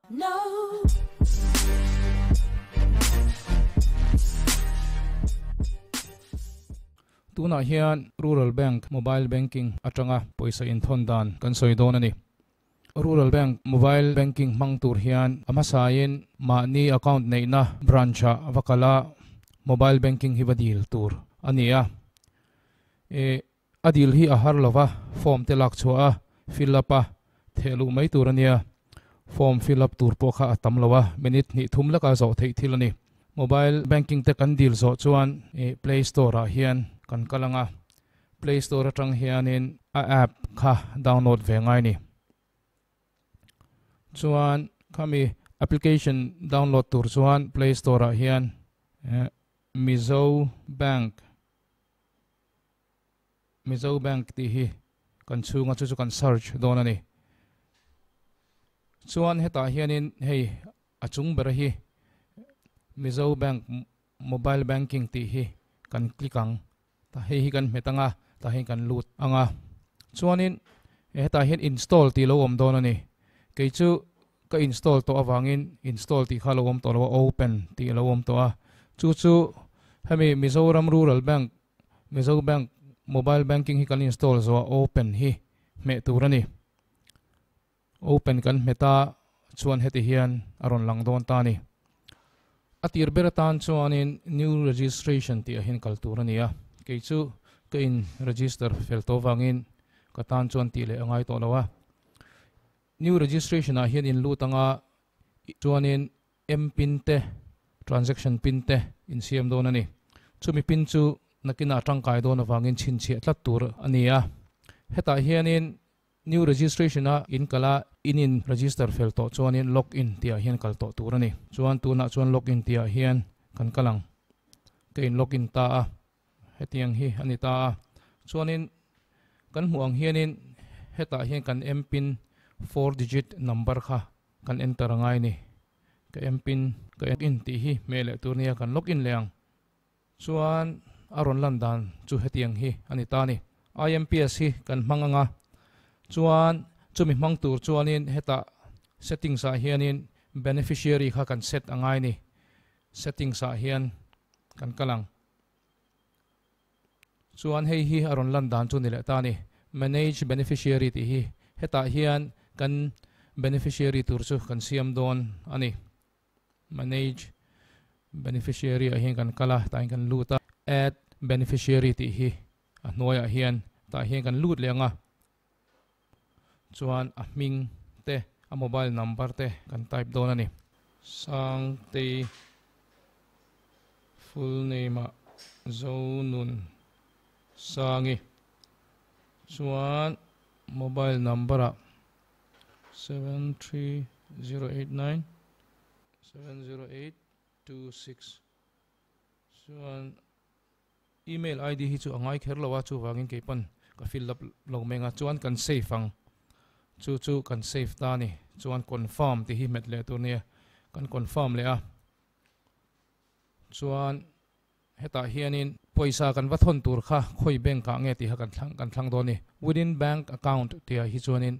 Tunah hian Rural Bank Mobile Banking atanga pawisa inthawn dan kan sawi dawn a ni. Rural Bank Mobile Banking hmang tur hian a hmasain mahni account neihna branch-ah va kal a, Mobile Banking hi va dil tur a ni a. E A dil hi a har lova, form te lak chhuah a, fill up a, theh luh mai tur a nia. Form fill up tur pawh kha a tam lo a, minute hnih thum leka zawh theih thil a ni. Mobile banking te kan dil zawh chuan Play Store ah hian kan kal ang a, Play Store atang hianin a app kha download ve ngai ni. Chuan khami application download tur chuan Play Store ah hian Mizo Bank Mizo Bank tih hi kan chhunga chu chu kan search dawn a ni. Chuan hetah hianin hei a chung ber hi Mizo Bank Mobile Banking tih hi kan click ang. Ta hei hi kan hmet anga tah hian kan lut anga. Chuanin hetah hian install tih lo awm dawn a ni. Kei chu ka install tawh avangin install tih kha lo awm tawh lo a, open tih a lo awm tawh a. Chu chu hemi Mizoram Rural Bank Mizo Bank Mobile Banking hi kan install zawh a open hi hmeh tur a ni. Open kan hmet a chuan heti hian a rawn lang dawn ta a ni. A tir ber atan chuanin New Registration tih ah hian kal tur a ni a, kei chu ka in register fel tawh vangin ka tan chuan tih leh a ngai tawh lo a. New Registration ah hian in lut anga chuanin M-pin te, transaction pin te insiam dawn a ni. Chumi pin chu nakinah tangkai dawn avangin chhinchhiah tlat tur a ni a. Hetah hianin new registration a in kal a, in in register fel tawh chuanin log in tihah hian kal tawh tur a ni. Chuan tunah chuan log in tihah hian kan kal ang. Ka in log in ta a, hetiang hi a ni ta a. Chuanin kan hmuh ang hianin hetah hian kan M-pin four digit number kha Kan enter a ngai ni. Ka mpin ka in tih hi hmeh leh tur nia kan log in leh ang. Chuan a rawn lan dan chu hetiang hi a ni ta ni. IMPS hi kan hmang ang a, chuan chumi hmang tur chuanin hetah settings ah hianin beneficiary kha kan set a ngai ni. Settings ah hian kan kal ang. Chuan hei hi a rawn lan dan chu ni leh ta a ni. Manage Beneficiary tih hi hetah hian kan beneficiary tur chu kan siam dawn a ni. Manage Beneficiary ah hian kan kal a, tah hian kan lut a. Add Beneficiary tih hi a hnuaiah hian tah hian kan lut leh ang a. Chuan a hming te, a mobile number te kan type dawn a ni. Sangtei full name ah Zonun Sangi. Chuan mobile number ah 73089 70826. Chuan Email ID hi chu a ngai kher lo a, chuvangin kei pawn ka fill up lo meng a, chuan kan save ang. Chu chu kan save ta a ni. Chuan confirm tih hi hmet leh tur nia, kan confirm leh a. Chuan hetah hianin pawisa kan va thawn tur kha khawi bank ah nge tih kha kan thlang kan thlang dawn a ni. Within bank account tihah hi chuanin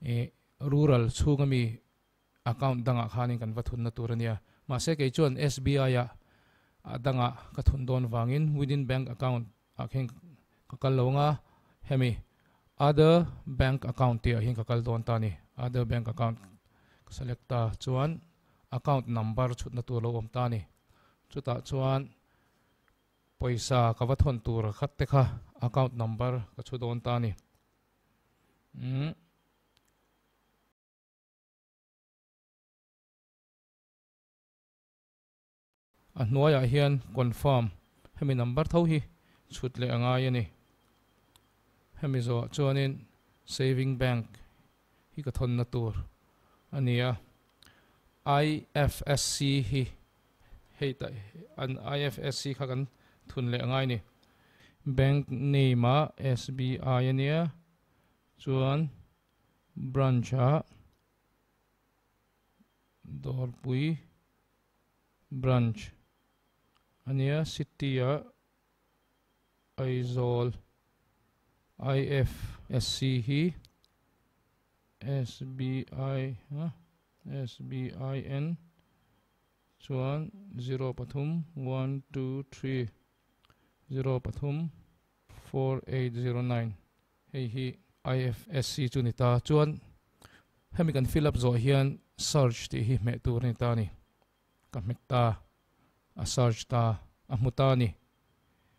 ih rural chhunga mi Account dangah khanin kan va thunna tur a nia. Mahse kei chuan SBI ah a dangah ka thun dawn vangin within bank account ah khin ka kal lo anga hemi other bank account tih ah hian ka kal dawn ta a ni. Other bank account ka select ta chuan account number chhutna tur lo awm ta a ni. Chutah chuan pawisa ka va thawn tur khat te kha account number ka chhu dawn ta a ni. Umm. A hnuaiah hian confirm hemi number tho hi chhut leh a ngai a ni. Hemi zawhah chuanin saving bank hi ka thawnna tur a ni a. IFSC hi hei ta an IFSC kha kan thun leh a ngai a ni. Bank name ah SBI a nia chuan Branch ah Dawrpui Branch a nia, City ah Aizawl IFSC hi SBI SBIN chuan zero pathum one two three zero pathum 4809 hei hi IFSC chu ni ta. Chuan hemi kan fill up zawh hian search tih hi hmeh tur a ni ta a ni. Ka hmet ta, a search ta, a hmu ta a ni.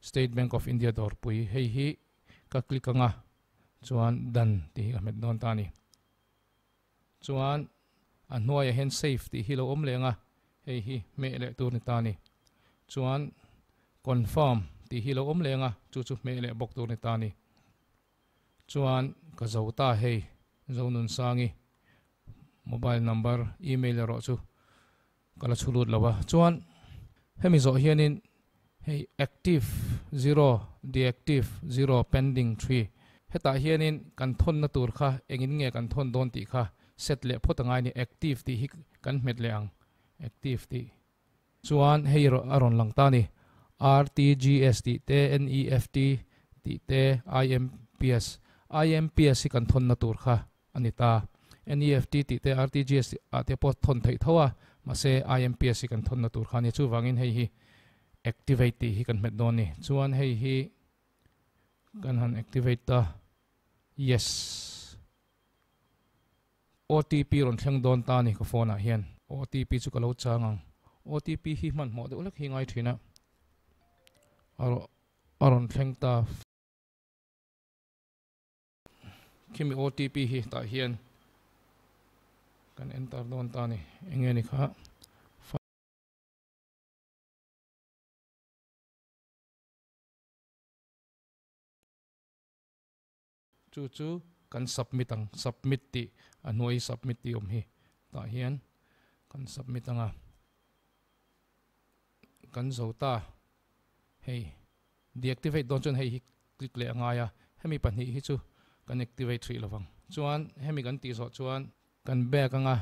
State Bank of India dawrpui hei hi ka click anga chuan done tih hi ka hmet dawn ta a ni. Chuan a hnuaiah hian save tih hi lo awm leh anga hei hi hmeh leh tur ni ta a ni. Chuan confirm tih hi lo awm leh anga chu chu hmeh leh bawk tur ni ta a ni. Chuan ka zo ta hei Zonunsangi mobile number, email erawh chu ka la chhu lut lo a. Chuan hemi zawh hianin hei active zero, deactive zero, pending three hetah hianin kan thawnna tur kha engin nge kan thawn dawn tih kha set leh phawt a ngai a ni. Active tih hi kan hmet leh ang, active tih. Chuan hei a rawn lang ta a ni. RTGS tih te, NEFT tih te, IMPS. IMPS hi kan thawnna tur kha a ni ta. NEFT tih te RTGS ah te pawh thawn theih tho a, mahse IMPS hi kan thawnna tur kha a ni. Chuvangin hei hi activate tih hi kan hmet dawn a ni. Chuan hei hi kan han activate ta, yes. OTP rawn thleng dawn ta a ni ka phone ah hian. OTP chu ka lo chang ang. OTP hi hmanhmawh deuh hlek hi ngai thin a, a rawn thleng ta. Khimi OTP hi tah hian kan enter dawn ta a ni. Enge ni kha? Chu chu kan submit ang. Submit tih a hnuai submit tih awm hi tah hian kan submit ang a. Kan zo ta. Hei deactivate dawn chuan hei hi click leh a ngai a, hemi pahnih hi chu kan activate hrih lovang. Chuan hemi kan tih zawh chuan kan back anga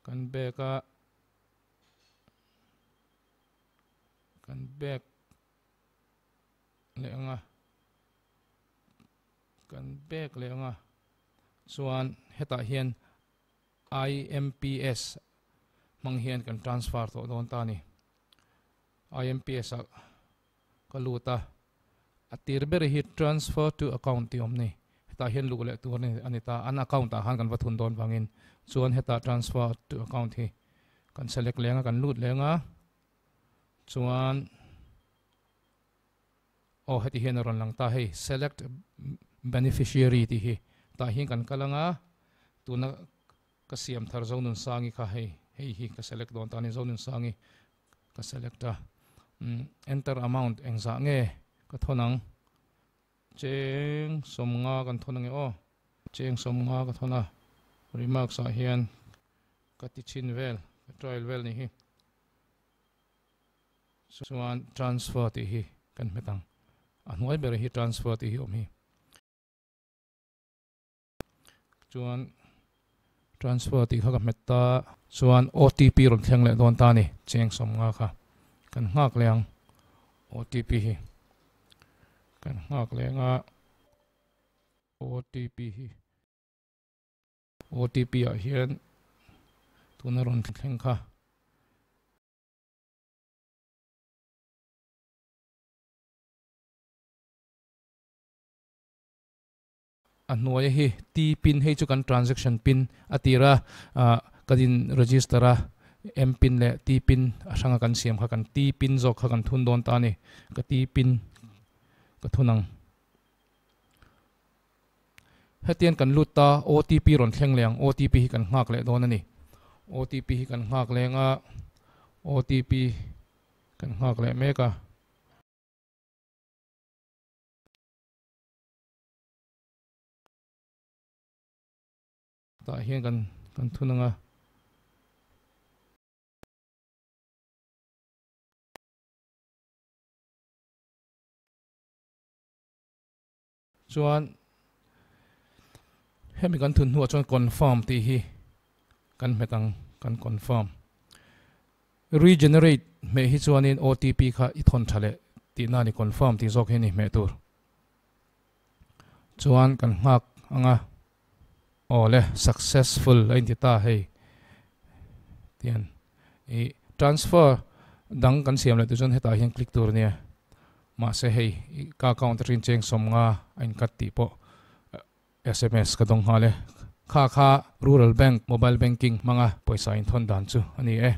kan back a kan back leh anga kan back leh anga chuan hetah hian IMPS hmang hian kan transfer tawh dawn ta a ni. IMPS ah ka lut a, a tir ber hi transfer to account tih awm ni, hetah hian luh leh tur a ni ta, an account ah khan kan va thun dawn vangin chuan hetah transfer to account hi kan select leng a, kan lut leng a, chuan aw heti hian a rawn lang ta hei select beneficiary tih hi tah hian kan kal ang a, tuna ka siam thar Zonunsangi kha hei hei hi ka select dawn ta a ni Zonunsangi Ka select a, enter amount engzah nge ka thawn ang? Cheng sawmnga kan thawn ange aw. Cheng sawmnga ka thawn a, remarks ah hian ka ti chhin vel, ka trial vel ni hi. Chuan transfer tih hi kan hmet ang, a hnuai ber hi transfer tih hi awm hi. Chuan transfer tih kha ka hmet ta. Chuan OTP rawn thleng leh dawn ta a ni, cheng sawmnga kha kan nghak leh ang OTP hi kan nghak leh anga OTP hi OTP ah hian tuna rawn thleng kha. A hnuaia hi T pin hei chu kan transaction pin a tir a, kan in register a, M pin leh T pin a hranga kan siam kha kan T pin zawk kha kan thun dawn ta a ni, ka T pin ka thun ang. Hetiang kan lut ta OTP rawn thleng leh ang, OTP hi kan nghak leh dawn a ni. OTP hi kan nghak leng a, OTP kan nghak leh mek a. Tah hian kan kan thun ang a. Chuan hemi kan thun hnuah chuan confirm tih hi kan hmet ang, kan confirm. Regenerate hmeh hi chuanin OTP kha i thawn tha leh tihna a ni, confirm tih zawk hi a ni hmeh tur. Chuan kan nghak ang a, Aw le, successful a inti ta hei. Tian i transfer dang kan siam leh tur chuan hetah hian click tur a nia. Mahse hei ka account atangin cheng 50 a incut tih pawh sms ka dawng nghal e. Kha kha Rural Bank mobile banking hmanga pawisa inthawn dan chu a ni e.